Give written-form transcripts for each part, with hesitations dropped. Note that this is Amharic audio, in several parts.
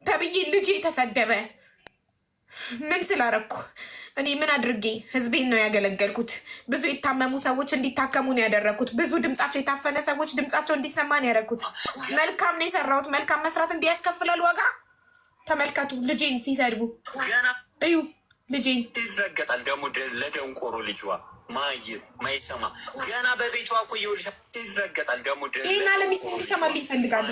ተብዬ ልጄ ተሰደበ። ምን ስላረኩ? እኔ ምን አድርጌ? ህዝቤን ነው ያገለገልኩት። ብዙ የታመሙ ሰዎች እንዲታከሙ ነው ያደረግኩት። ብዙ ድምጻቸው የታፈነ ሰዎች ድምጻቸው እንዲሰማ ነው ያደረግኩት። መልካም ነው የሰራሁት። መልካም መስራት እንዲህ ያስከፍላል ዋጋ። ተመልከቱ፣ ልጄን ሲሰድቡ እዩ። ልጄን ይረገጣል ደግሞ ለደንቆሮ ልጇ ማይም ማይሰማ ገና በቤቷ እኮ ይኸውልሽ ይረገጣል ደግሞ። ይህን ዓለም እንዲሰማልኝ ይፈልጋሉ።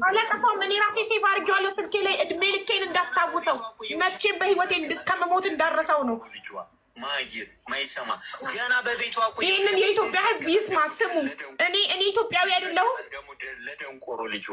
አላጠፋም። እኔ ራሴ save አድርጌዋለሁ ስልኬ ላይ፣ እድሜ ልኬን እንዳስታውሰው፣ መቼም በህይወቴ እስከምሞት እንዳረሰው ነው። ማይም ማይሰማ ገና በቤቷ እኮ። ይህንን የኢትዮጵያ ህዝብ ይስማ። ስሙ። እኔ ኢትዮጵያዊ አይደለሁም። ለደንቆሮ ልጇ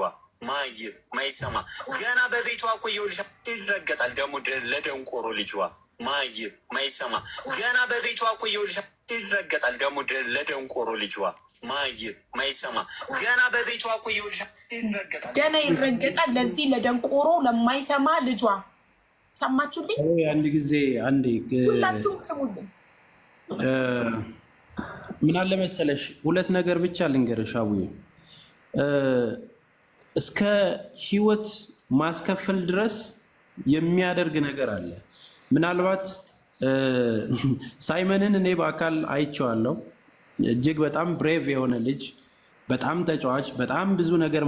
ማይም ማይሰማ ገና በቤቷ እኮ ይኸውልሽ ይረገጣል ደግሞ ለደንቆሮ ልጇ ማይም ማይሰማ ገና በቤቷ እኮ ይኸውልሽ ይረገጣል ደግሞ ለደንቆሮ ልጇ ማይም ማይሰማ ገና በቤቷ እኮ ይኸውልሽ ይረገጣል። ገና ይረገጣል ለዚህ ለደንቆሮ ለማይሰማ ልጇ። ሰማችሁልኝ? አንድ ጊዜ አንዴ ሁላችሁም ስሙልኝ። ምን አለ መሰለሽ፣ ሁለት ነገር ብቻ ልንገርሽ አቡዬ። እስከ ህይወት ማስከፈል ድረስ የሚያደርግ ነገር አለ። ምናልባት ሳይመንን እኔ በአካል አይቼዋለሁ። እጅግ በጣም brave የሆነ ልጅ፣ በጣም ተጫዋች፣ በጣም ብዙ ነገር